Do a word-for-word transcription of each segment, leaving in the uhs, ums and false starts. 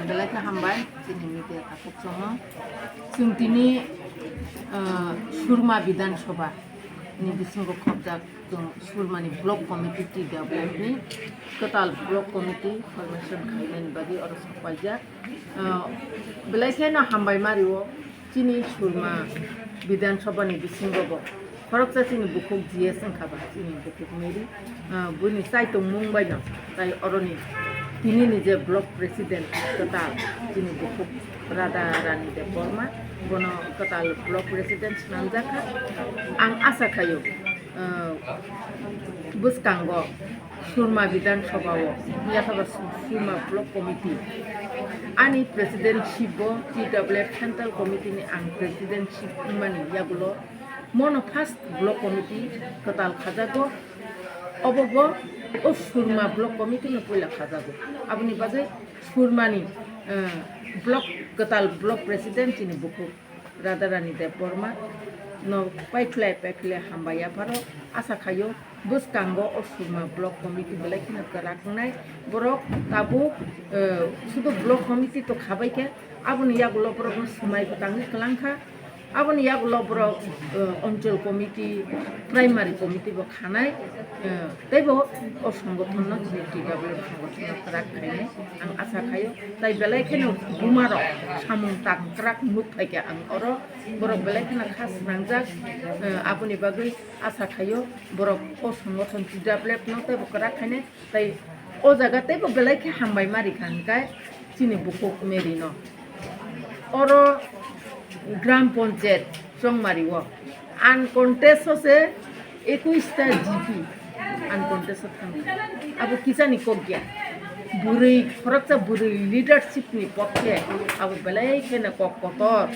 Belai khe hambai, chini media takhuk chongno. Chwng tini, ah, Surma Bidhan Sabha ni bisingo khopjak chwng Surmani Block Committee T W F ni kwtal Block Committee formation khainani bagwi oro sok paijak. Ah, belai kheno hambai mario. Chini Surma Bidhan Sabha ni bisingo bo khoroksa chini bukhuk G S wngkha ba, chini bukhuk Mary, ah, buini chaitongmung bai no tai oroni tinini je block president kwtal chini bukhuk Radha Rani Debbarma, bono kwtal block president swnamjak kha. Ang asa khaio, ah, bwskango Surma Bidhan Sabha o, yakha ba Surma Block Committee. Ani presidentship bo T W F Central Committee ni ang presidentship wngmani yagulo mono first Block Committee kwtal khajago. Obo bo o Surma Block Committee no puila khajago. Aboni bagwi Surma ni, eh, block, kwtal block president chini bukhuk Radharani Debbarma no paikhlai paikhlai hambai yapharo. Asa khaio bwskango o Surma Block Committee belai kheno kwrak wngnai. Borok tabuk, eh, sudu Block Committee to khabai khe, aboni yagulo borokno swmai bwtangwi kwlangkha. Aboni yagulo borok, eh, Anchal Committee, Primary Committee bo khanai. Eh, teibo o songothonno chini T W F songothonno kwrak khainai ang asa khaio. Tai belai kheno bumarok samung tang kwrak nuk phaikha ang oro. Borok belai kheno kha swnangjak, eh, aboni bagwi asa khaio borok o songothon T W F no teibo kwrak khainai. Tai o jaga teibo belai khe hambai ma rikha hwnkhai chini bukhuk Mary no. Oro Gram Panchayat Chongmari o uncontest o se ekush ta G P uncontest o thangkha. Abo kisani kok ya. Bwrwi, khoroksa bwrwi leadership ni pokhe abo belai kheno kok kotor,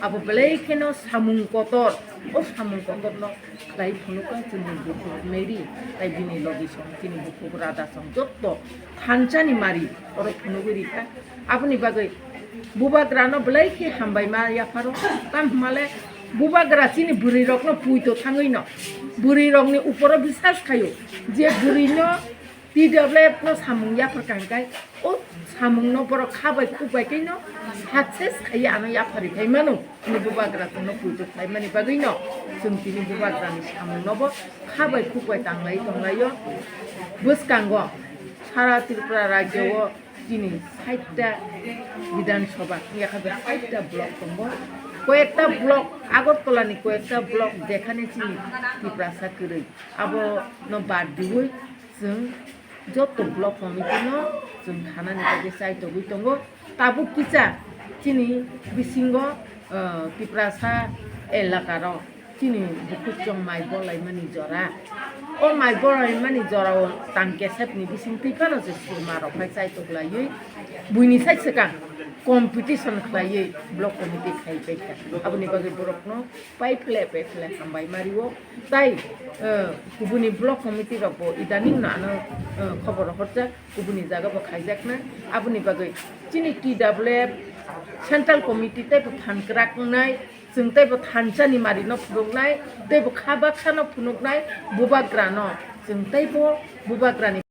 abo belai kheno samung kotor. O samung kotor no khlai phunukha chini bukhuk Mary, tai bini logi song, chini bukhuk Radha song, jotto thansa ni mari oro phunugwi rikha. Aboni bagwi bubagra no belai khe hambai ma yapharo. Tam hwnmale bubagra chini bwrwi rok no puito thangwi no, bwrwi rok ni uporo bisas khaio je bwrwi no T W F no samung yaphar kha hwnkhe, o samung no borok kha bai khuk bai khe no success khaiwi ano yaphari phai mano. Ani bubagra chwngno puitu khlaimani bagwi no chwng tini bubagra ni samung no bo kha bai khuk bai tanglai tonglaio. Bwskango sara Tripura rajyo o chini sait ta Bidhan Sabha, yakha bai sait ta block tongo. Koyekta block, Agartala ni koyekta block jekhane chini Tiprasa kwrwi, abo no bad diwi chwng joto block committee no chwng khanani bagwi chai togwi tongo. Tabuk kisa chini bisingo, ah, Tiprasa elaka rok chini bukhuk chong mai bolaimani jora. O mai bolaimani jora o tang kesep ni bising twi phano se surma rok phai chai toglaiwi buini sai swkang competition khlaiwi block committee khai paikha. Aboni bagwi borok no pai phle pai phle hambai mario. Tai, eh, kubuni block committee rok bo idaning no ano, eh, khobor horjak, kubuni jaga bo khaijakna. Aboni bagwi chini T W F Central Committee tei bo phan kwrak wngnai, chwng tei bo thansa ni mari no phunuknai, tei bo kha baksa no phunuknai, bubagra no chwng tei bo bubagra ni